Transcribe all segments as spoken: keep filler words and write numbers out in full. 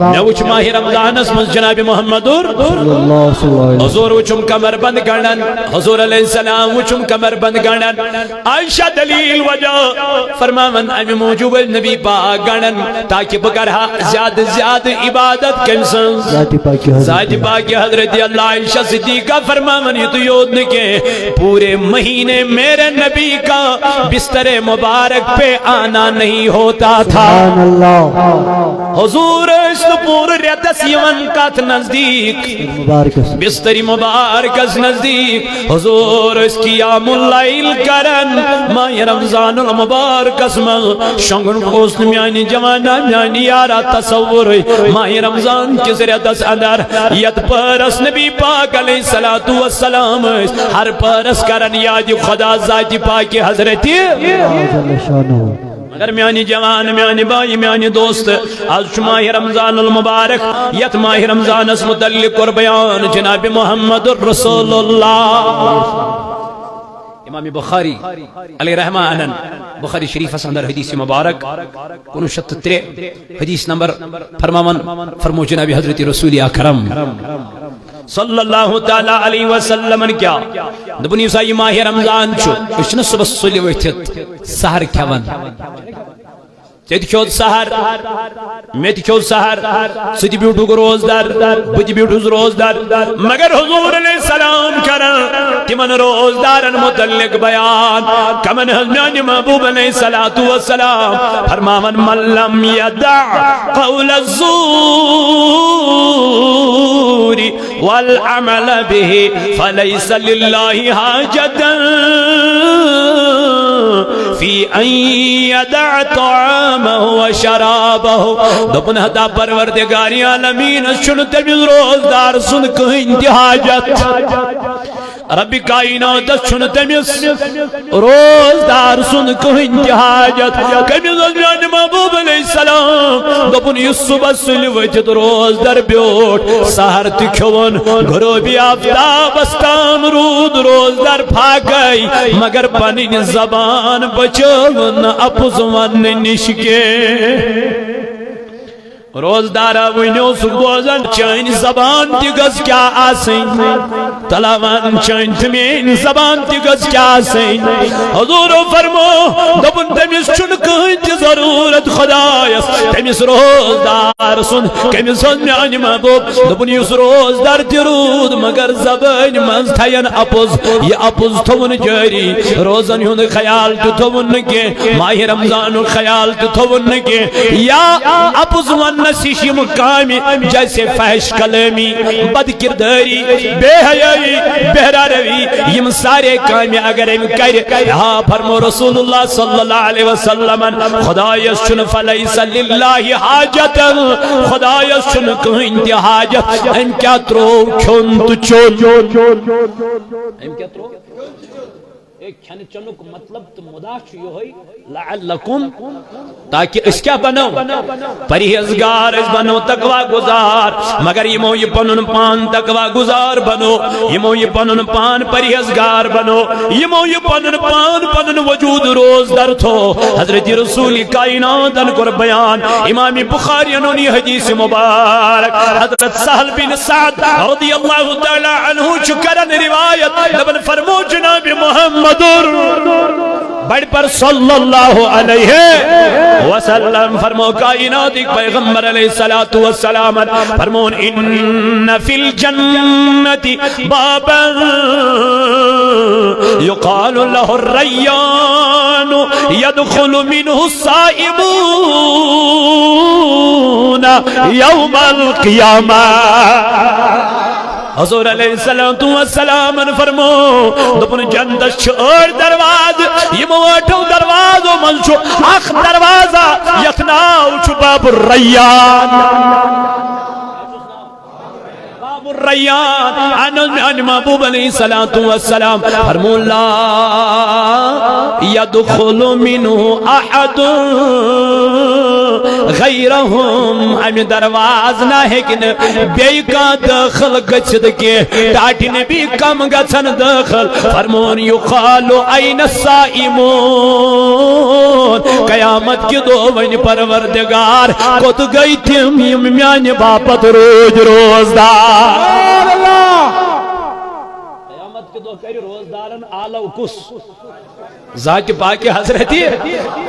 مےٚ وُچھ ماہِ رمضانس منٛز جناب محمد صلی اللہ صلی اللہ علیہ وسلم۔ حضور وُچھُم کمر بند گنڈان، حضور علیہ السلام وُچھُم کمر بند گنڈان۔ عائشہ دلیل وجہ فرماوان، امہِ موٗجوٗب ٲسۍ نبی پاک گنڈان تاکہ بہٕ کرٕ ہا زیادٕ زیادٕ عبادت کٔمۍ سٕنٛز؟ ذاتِ پاکِ حضرت۔ ذاتِ پاکِ حضرت اللہ۔ عائشہ صدیقہ فرماوان، یُتُے یوت نہٕ کینٛہہ، پورے مہینے میرے نبی کا بستر مبارک پہ آنا نہیں ہوتا تھا۔ سبحان اللہ۔ حضور ٲسۍ نہٕ پوٗرٕ رٮ۪تس یِوان کتھ نزدیٖک؟ مبارکس۔ بستر مبارکس نزدیٖک۔ حضور ٲسۍ قیام اللیل کران۔ ماہِ رمضان المبارکس منٛز شۄنٛگُن اوس نہٕ میانہِ جوانا، میانہِ یارا تصورٕے۔ ماہِ رمضان کِس رٮ۪تس اندر یتھ پہرس نبی پاک علیہ الصلوۃ والسلام ٲسۍ ہر پہرس کران یاد خدا ذاتِ پاکِ حضرت۔ جل شانہ۔ مگر میانہِ جوان، میانہِ بایہِ، میانہِ دوست، از چھُ ماہِ رمضان المبارک، یتھ ماہِ رمضانس متعلق کوٚر بیان جناب محمد رسول اللہ۔ امام بخاری علیہ رحمہ انن بخاری شریفس اندر حدیث مبارک کُنوُہ شیٚتھ تہٕ ترٛےٚ، حدیث نمبر فرماوان، فرمو جناب حضرت رسول اکرم صلی اللہ تعالی علیہ وسلم کیا؟ دوٚپُن، یُس ہا یہِ ماہِ رمضان چھُ، أسۍ چھِنہٕ صُبحس سُلہِ ؤتھِتھ سحر کھٮ۪وان۔ ژےٚ تہِ کھیوٚو سحر، مےٚ تہِ کھیوٚو سحر، ژٕ تہِ بیوٗٹھُکھ روزدار، بہٕ تہِ بیوٗٹھُس روزدار۔ مگر حضور علیہ السلام کران تِمن روزدارن متعلق بیان، کمن حض میانہِ محبوب علیہ الصلوۃ والسلام فرماوان، من لم یدع قول الزور والعمل به فليس لله حاجة في أن يدع طعامه وشرابه۔ دوٚپُن، ہتا پروردگار عالمینس چھُنہٕ تٔمِس روزدار سُنٛد کٕہٕنۍ تہِ حاجت۔ رب کائناتس چھُنہٕ تٔمِس روزدار سُنٛد کٕہٕنۍ تہِ حاجت۔ کٔمِس اوس میانہِ محبوب علیہ السلام؟ دوٚپُن، یُس صُبحس سُلہِ ؤتھِتھ روزدر بیوٗٹھ، سحر تہِ کھیوٚون، غروبی آفتابس تام روٗد روزدر پھاکے، مگر پنٕنۍ زبان بچٲوٕن نہٕ اپُز وننہٕ نِش کینٛہہ۔ روزدارا، وٕنہِ اوسُکھ بوزان، چٲنۍ زبان تہِ گٔژھ کیٛاہ آسٕنۍ؟ تلاوان، چٲنۍ تہٕ میٲنۍ زبان تہِ گٔژھ کیٛاہ آسٕنۍ؟ حضورو فرمو، دوٚپُن، تٔمِس چھُنہٕ کٕہٕنۍ تہِ ضروٗرت خدایس، تٔمِس روزدار سُنٛد۔ کٔمِس حض میانہِ محبوب؟ دوٚپُن، یُس روزدار تہِ روٗد، مگر زبٲنۍ منٛز تھاین اپُز، یہِ اپُز تھوٚوُن جٲری، روزن ہُنٛد خیال تہِ تھوٚوُن نہٕ کینٛہہ، ماہِ رمضانُک خیال تہِ تھوٚوُن نہٕ کینٛہہ، یا اپُز وننس نِش یِم کامہِ، جیسے فحش کلٲمی، بد کردٲری، بے حیٲیی، بہرا روی، یِم سارے کامہِ اگر أمۍ کرِ، ہا فرمو رسول اللہ صلی اللہ علیہ وسلمن، خدایس چھُنہٕ فلیس للہ حاجت، خدایس چھُنہٕ کٕہٕنۍ تہِ حاجت، أمۍ کیٛاہ ترٛوو کھیوٚن تہٕ چیوٚن؟ أمۍ کیٛاہ ترٛوو؟ اے، کھٮ۪نہٕ چٮ۪نُک مطلب تہٕ مُدا چھُ یِہوٚے، لعلکم، تاکہ أسۍ کیٛاہ بنو؟ پرہیزگار أسۍ بنو، تقوی گزار۔ مگر یِمو یہِ پنُن پان تقوی گزار بنو، یِمو یہِ پنُن پان پرہیزگار بنو، یِمو یہِ پنُن پان، پنُن وجود روزدر تھو۔ حضرت رسول کائناتن کوٚر بیان، امام بخاری انون یہِ حدیث مبارک۔ حضرت سہل بن سعد رضی اللہ تعالی عنہ چھُ کران روایت، دپان فرمو جناب محمد بڑ پر صلی اللہ علیہ وسلم، فرمو کائنات پیغمبر علیہ الصلوۃ والسلام، فرمون، ان فی الجنت بابا یقال له الریان یدخل منه الصائمون یوم القیامہ۔ حضور علیہ الصلوۃ والسلام فرمو، دوٚپُن، جنتس چھِ ٲٹھ دروازٕ، یِمو ٲٹھو دروازو منٛز چھُ اکھ دروازہ یتھ ناو چھُ باب الریان۔ ریان، اہن حظ، میانہِ محبوب علیہ الصلوۃ والسلام فرمون، لا یدخل منہ احد غیرہم، امہِ دروازٕ نہ ہیٚکہِ نہٕ بیٚیہِ کانٛہہ دٲخل گٔژھِتھ کینٛہہ۔ ٹاٹھۍ نبی کم گژھن دٲخل۔ فرمون، یقال این الصائمون، قیامت کہِ دۄہ ونہِ پروردگار، کوٚت گٔے تِم یِم میانہِ باپتھ روٗدۍ روزدار؟ سبحان اللہ۔ قیامت کہِ دۄہ کرِ روزدارن آلو کُس؟ ذاتِ پاکہِ حضرتِ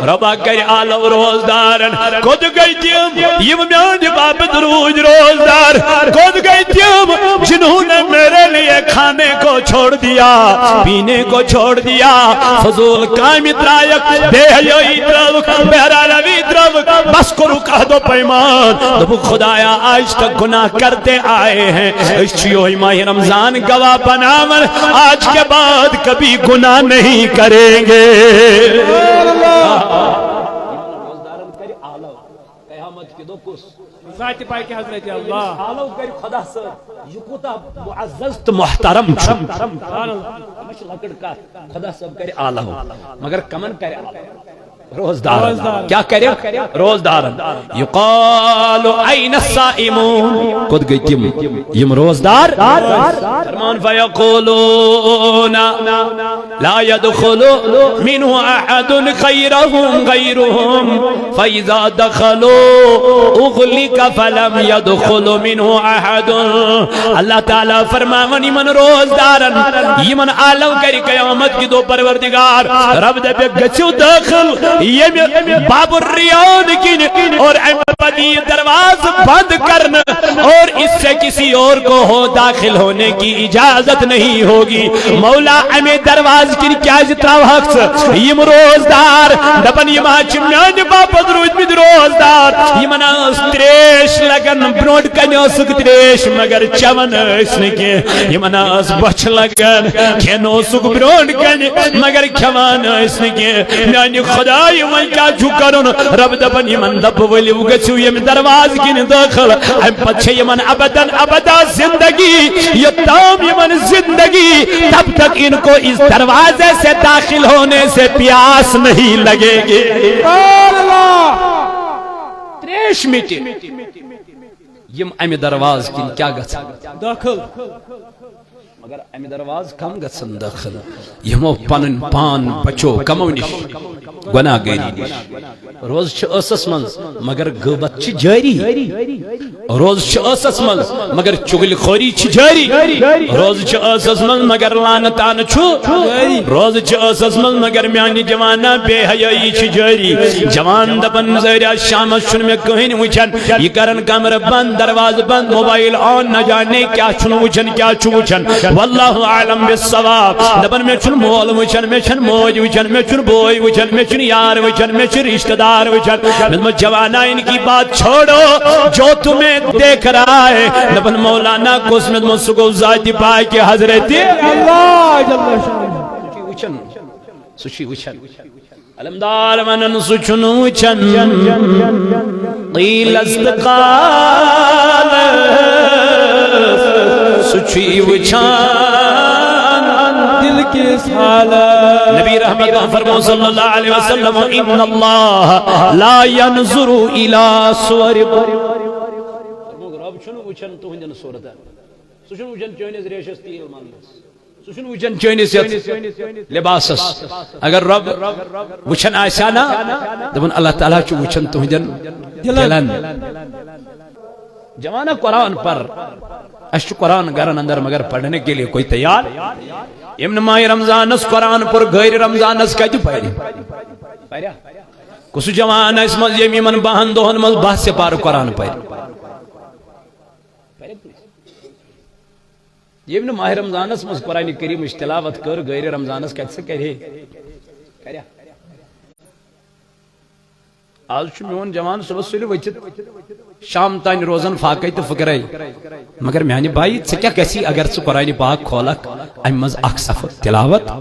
رۄبا کرِ آلو روزدارن۔ کوٚت گٔے تِم یِم میانہِ باپتھ روٗدۍ روزدار؟ کوٚت گٔے تِم جنہوں نے میرے لیے کھانے کو چھوڑ دیا، پینے کو چھوڑ دیا، فضول کامہِ ترٛایَکھ، بے حیٲیی ترٛٲوٕکھ، بہرا روی ترٛٲوٕکھ، بس کوٚرُکھ عہد و پیمان۔ دوٚپُکھ، خدایا، آج تک گناہ کرتے آئے ہیں، أسۍ چھِ یِہوٚے ماہِ رمضان گواہ بناوان، آج کے بعد کبھی گناہ نہیں کریں گے۔ قیامت کہِ دۄہ کُس؟ ذاتِ پاکہِ حضرتِ اللہ۔ آلو کرِ خدا صٲب، یہِ کوٗتاہ معزز تہٕ محترم چھُ۔ سبحان اللہ۔ یہِ ما چھِ لۄکٕٹ کتھ، خدا صٲب کرِ آلو، مگر کمن کرِ آلو؟ روزدارن۔ روزدارن۔ کیٛاہ کرِ؟ روزدارن۔ یقال این الصائمون؟ کوٚت گٔے تِم یِم روزدار؟ فرمان، فیقولون لا یدخل منہ احد غیرہم، غیرہم، فاذا دخلوا اغلق فلم یدخل منہ احد۔ اللہ تعالیٰ فرماون یِمن روزدارن، یِمن آلو کرِ قیامت کہِ دۄہ پروردگار، رب دپہِ، گژھِو دٲخل ییٚمہِ باب الریان کِنۍ، اور امہِ پتہٕ یہِ دروازٕ بند کرنہٕ، اور اس سے کسی اور کو ہو داخل ہونے کی اجازت نہیں ہوگی۔ مولا، امے دروازٕ کِنۍ کیازِ تراوہکھ ژٕ یِم روزدار؟ دپان، یِم حظ چھِ میانہِ باپتھ روٗدمٕتۍ روزدار۔ یِمن ٲس تریش لگان، برونٛٹھ کنہِ ٲسٕکھ تریش، مگر چٮ۪وان ٲسۍ نہٕ کینٛہہ۔ یِمن ٲس بۄچھِ لگان، کھٮ۪ن اوسُکھ برونٛٹھ کنہِ، مگر کھٮ۪وان ٲسۍ نہٕ کینٛہہ۔ میانہِ خدایہِ، وۄنۍ کیٛاہ چھُ کرُن؟ رب دپان، یِمن دپہٕ، ؤلِو گٔژھِو ییٚمہِ دروازٕ کِنۍ دٲخل۔ امہِ پتہٕ چھےٚ یِمن ابدن ابدا زندگی، یوٚتام یِمن زندگی، تب تک ان کو اس دروازے سے داخل ہونے سے پیاس نہیں لگے گی۔ سبحان اللہ۔ تریش مٹہِ۔ یِم امہِ دروازٕ کِنۍ کیٛاہ گژھن؟ دٲخل۔ مگر امہِ دروازٕ کم گژھن دٲخل؟ یِمو پنٕنۍ پان بچو کمو نِش؟ گۄناہ گٲری نِش۔ روزٕ چھِ ٲسس منٛز، مگر غٲبت چھِ جٲری۔ روزٕ چھِ ٲسس منٛز، مگر چُغلۍ خوری چھِ جٲری۔ روزٕ چھِ ٲسس منٛز، مگر لعنتانہٕ چھُ۔ روزٕ چھِ ٲسس منٛز، مگر میانہِ جوانا، بے حیٲیی چھِ جٲری۔ جوان دپان، زہریا شامس چھُنہٕ مےٚ کٕہٕنۍ وٕچھان۔ یہِ کرن کمرٕ بند، دروازٕ بند، موبایل آن، نہ جانے کیٛاہ چھُنہٕ وٕچھان، کیٛاہ چھُ وٕچھان۔ واللہ اعلم بالصواب۔ دپان، مےٚ چھُنہٕ مول وٕچھان، مےٚ چھَنہٕ موج وٕچھان، مےٚ چھُنہٕ بوے وٕچھان، مےٚ چھُنہٕ یار وٕچھان، مےٚ چھِ رشتہٕ دار وٕچھان۔ مےٚ دوٚپمَس، جوانا، ان کی بات چھوڑو، جو تمہیں دیکھ رہا ہے۔ دپان، مولانا، کُس؟ مےٚ دوٚپمَس، سُہ گوٚو ذاتِ پاکہِ حضرتِ اللہ جل شانہ۔ سُہ چھُے وٕچھان۔ علمدار ونان، سُہ چھُنہٕ وٕچھان۔ قیل است قال، سُہ چھُے وٕچھان۔ دل کِس حالس۔ نبی رحمت فرمو صلی اللہ علیہ وسلم، ان اللہ لا ينظر الى صوركم۔ فرمووُکھ، رب چھُنہٕ وٕچھان تُہنٛدٮ۪ن صورتن۔ سُہ چھُنہٕ وٕچھان چٲنِس ریشس تیٖل ملنس۔ سُہ چھُنہٕ وٕچھان چٲنِس یتھ لباسس۔ اگر رب وٕچھان آسہِ ہا نا، دپان، اللہ تعالیٰ چھُ وٕچھان تُہنٛدٮ۪ن دلن۔ دلن۔ جوانا، قرآن پر۔ اسہِ چھُ قرآن گرن اندر، مگر پڑھنے کے لیے کوئی تیار۔ ییٚمۍ نہٕ ماہِ رمضانس قرآن پوٚر، غٲرِ رمضانس کتہِ پرِ؟ پریا؟ کُس جوان اسہِ منٛز، ییٚمۍ یِمن باہن دۄہن منٛز باہ سپارٕ قرآن پرِ؟ ییٚمۍ نہٕ ماہِ رمضانس منٛز قرآن کریمٕچ تلاوت کٔر، غٲرِ رمضانس کتہِ سا کرِ ہے؟ کریا؟ آز چھُ میون جوان صبحس سُلہِ ؤتھِتھ شام تام روزان فاقے تہٕ فقرے۔ مگر میانہِ بایی، ژےٚ کیٛاہ گژھی اگر ژٕ قرآن پاک کھولکھ، امہِ منٛز اکھ صفہٕ تلاوت؟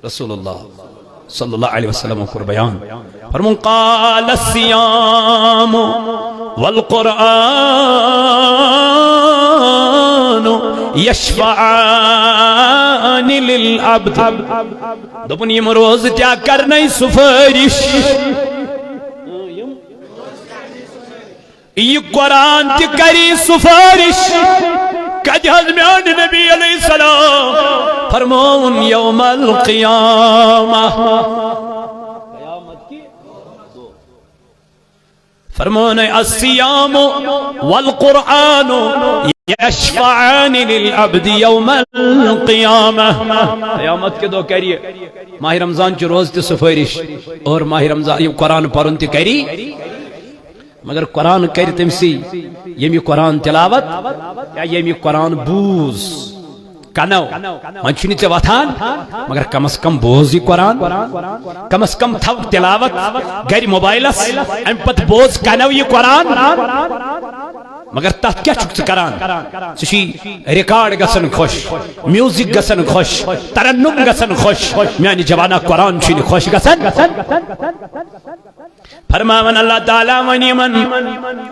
رسول اللہ صلی اللہ علیہ وسلم کوٚر بیان، فرمون، قال الصیام والقرآن يشفعان للعبد۔ دوٚپُن، یِم روزٕ تہِ کرنَے سفٲرِش۔ یہِ قرآن تہِ کری سفٲرِش۔ کتہِ حض؟ میانہِ نبی علیہ السلام فرمووُن، یوم القیامہ۔ فرمووُن، الصیام والقرآن یشفعان للعبد یوم القیامہ۔ قیامت کے دۄہ کری ماہ رمضان چہِ روزٕ تہِ سفٲرِش اور ماہ رمضان یہِ قرآن پرُن تہِ کری۔ مگر قرآن کرِ تٔمۍ سٕے ییٚمۍ یہِ قرآن تلاوت یا ییٚمۍ یہِ قرآن بوٗز کنو۔ وۄنۍ چھُنہٕ ژےٚ وۄتھان، مگر کم از کم بوز یہِ قرآن، کم از کم تھاو تلاوت گرِ موبایلس، امہِ پتہٕ بوز کنو یہِ قرآن۔ مگر تتھ کیٛاہ چھُکھ ژٕ کران؟ ژٕ چھُے ریکارڈ گژھان خۄش، میوزک گژھان خۄش، ترنم گژھان خۄش، میانہِ جوانا قرآن چھُے نہٕ خۄش گژھان۔ فرماوان اللہ تعالیٰ وۄنۍ یِمن،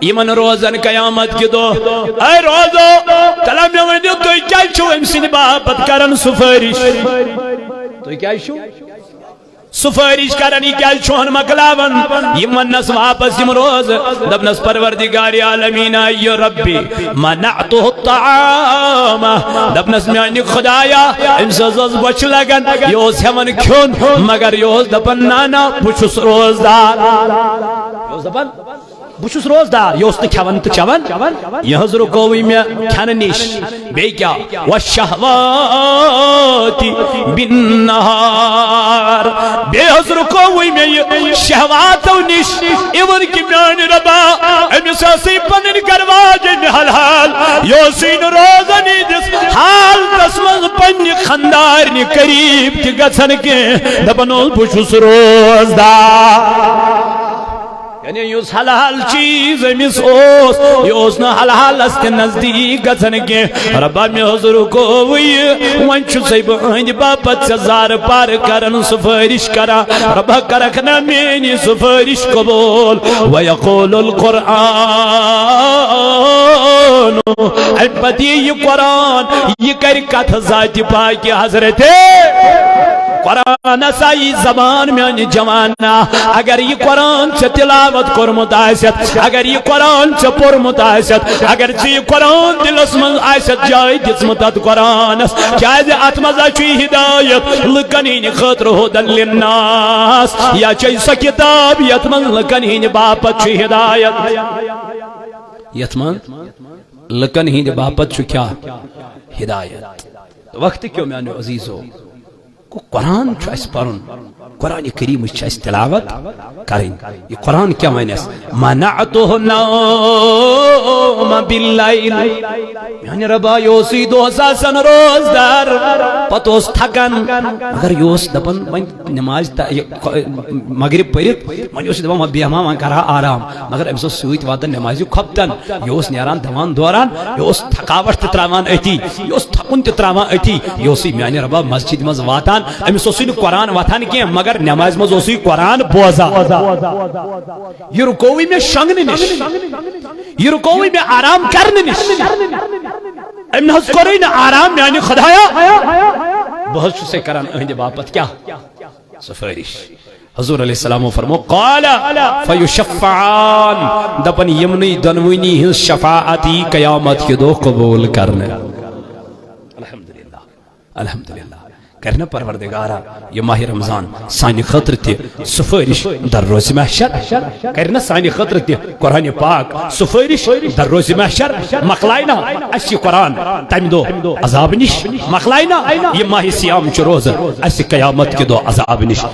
یِمن روزن قیامت کہِ دۄہ، اے روزو، تلا مےٚ ؤنِو، تُہۍ کیٛازِ چھِو أمۍ سٕنٛدِ باپتھ کران سفٲرِش؟ تُہۍ کیٛازِ چھِو سفٲرِش کران؟ یہِ کیٛازِ چھُہن مۄکلاوان؟ یِم وننس واپس یِم روزٕ، دپنس، پروردگار عالمیٖن، اے ربی، منعته الطعام۔ دپنس، میانہِ خدایا، أمِس حظ ٲس بۄچھِ لگان، یہِ اوس ہٮ۪وان کھیوٚن، مگر یہِ اوس دپان، نہ نہ، بہٕ چھُس روزدار۔ یہِ اوس دپان، بہٕ چھُس روزدار۔ یہِ اوس نہٕ کھٮ۪وان تہٕ چٮ۪وان، یہِ حظ رُکووٕے مےٚ کھٮ۪نہٕ نِش۔ بیٚیہِ کیٛاہ؟ والشہوات بالنہار۔ بیٚیہِ حظ رُکووٕے مےٚ یہِ شہواتو نِش۔ اِوٕن کہِ میٛانہِ رۄبا، أمِس ٲسٕے پنٕنۍ گرٕ واجیٚنۍ حلال، یہِ اوسٕے نہٕ روزان یِہنٛدِس حالتس منٛز پننہِ خانٛدارنہِ قریب تہِ گژھان کینٛہہ۔ دپان اوس، بہٕ چھُس روزدار۔ یعنی یُس حلال چیز أمِس اوس، یہِ اوس نہٕ حلالس تہِ نزدیٖک گژھان کینٛہہ۔ رۄبا، مےٚ حظ رُکوو یہِ، وۄنۍ چھُسے بہٕ أہنٛدِ باپتھ ژےٚ زارٕ پارٕ کران، سفٲرِش کران۔ رۄبا، کرکھ نا میٛٲنۍ یہِ سفٲرِش قبوٗل؟ ویقول القرآن۔ اَمہِ پتہٕ یی یہِ قرآن، یہِ کرِ کتھ ذاتِ پاکہِ حضرت۔ قرآنس آیی زبان میٛانہِ جوانا، اگر یہِ قرآن ژےٚ تلاوت کوٚرمُت آسٮ۪تھ، اگر یہِ قرآن ژےٚ پوٚرمُت آسٮ۪تھ، اگر ژےٚ یہِ قرآن دِلس منٛز آسٮ۪تھ جاے دِژمٕژ اتھ قرآنس، کیٛازِ اتھ منٛز ہا چھُے ہدایت لُکن ہٕنٛدِ خٲطرٕ، ہدی للناس، یا چھے سۄ کتاب یتھ منٛز لُکن ہٕنٛدِ باپتھ چھُ ہدایت، یتھ منٛز لُکن ہٕنٛدِ باپتھ چھُ کیٛاہ؟ ہدایت۔ وقت کیو میانیو عزیزو، گوٚو قرآن چھُ اَسہِ پَرُن، قرآن کریٖمٕچ چھِ اَسہِ تلاوت کَرٕنۍ۔ یہِ قرآن کیٛاہ وَنہِ اَسہِ؟ منعته النوم باللیل۔ میانہِ رۄبا، یہِ اوسُے دۄہس آسان روزدار، پتہٕ اوس تھکان، مگر یہِ اوس دَپان، وۄنۍ نماز تہ-، یہِ مغرب پٔرِتھ، وۄنۍ اوس یہِ دَپان، وۄنۍ بیٚہمہٕ ہا، وۄنۍ کَرٕ ہا آرام۔ مگر أمِس اوس سۭتۍ واتان نمازِ خۄفتن۔ یہِ اوس نیران دوان دوران، یہِ اوس تھکاوٹ تہِ تراوان أتی، یہِ اوس تھکُن تہِ تراوان أتی۔ یہِ اوسُے میانہِ رۄبا مسجد منٛز واتان، أمِس اوسُے نہٕ قرآن وۄتھان کینٛہہ، مگر نمازِ منٛز اوسُے قرآن بوزان۔ یہِ رُکووُے مےٚ شۄنٛگنہٕ نِش، یہِ رُکووُے مےٚ آرام کرنہٕ نِش۔ أمۍ نہ حظ کوٚرُے نہٕ آرام، میانہِ خدایا۔ بہٕ حظ چھُسے کران أہنٛدِ باپتھ کیٛاہ؟ سفٲرِش۔ حضور علیہ السلام فرمو، قال فیشفعان، دپن یمنٕے دۄنوٕنی ہٕنٛز شفاعت یی قیامت کہِ دۄہ قبول کرنہٕ۔ الحمدللہ، الحمدللہ۔ کرِ نہ پروردگارا یہِ ماہِ رمضان سانہِ خٲطرٕ تہِ سفٲرِش در روزِ محشر؟ کرِ نہ سانہِ خٲطرٕ تہِ قرآن پاک سفٲرِش در روزِ محشر؟ مۄکلایہِ نہ اَسہِ یہِ قرآن تمہِ دۄہ عذاب نِش؟ مۄکلایہِ نہ یہِ ماہِ صیام چہِ روزٕ اَسہِ قیامت کہِ دۄہ عذاب نِش؟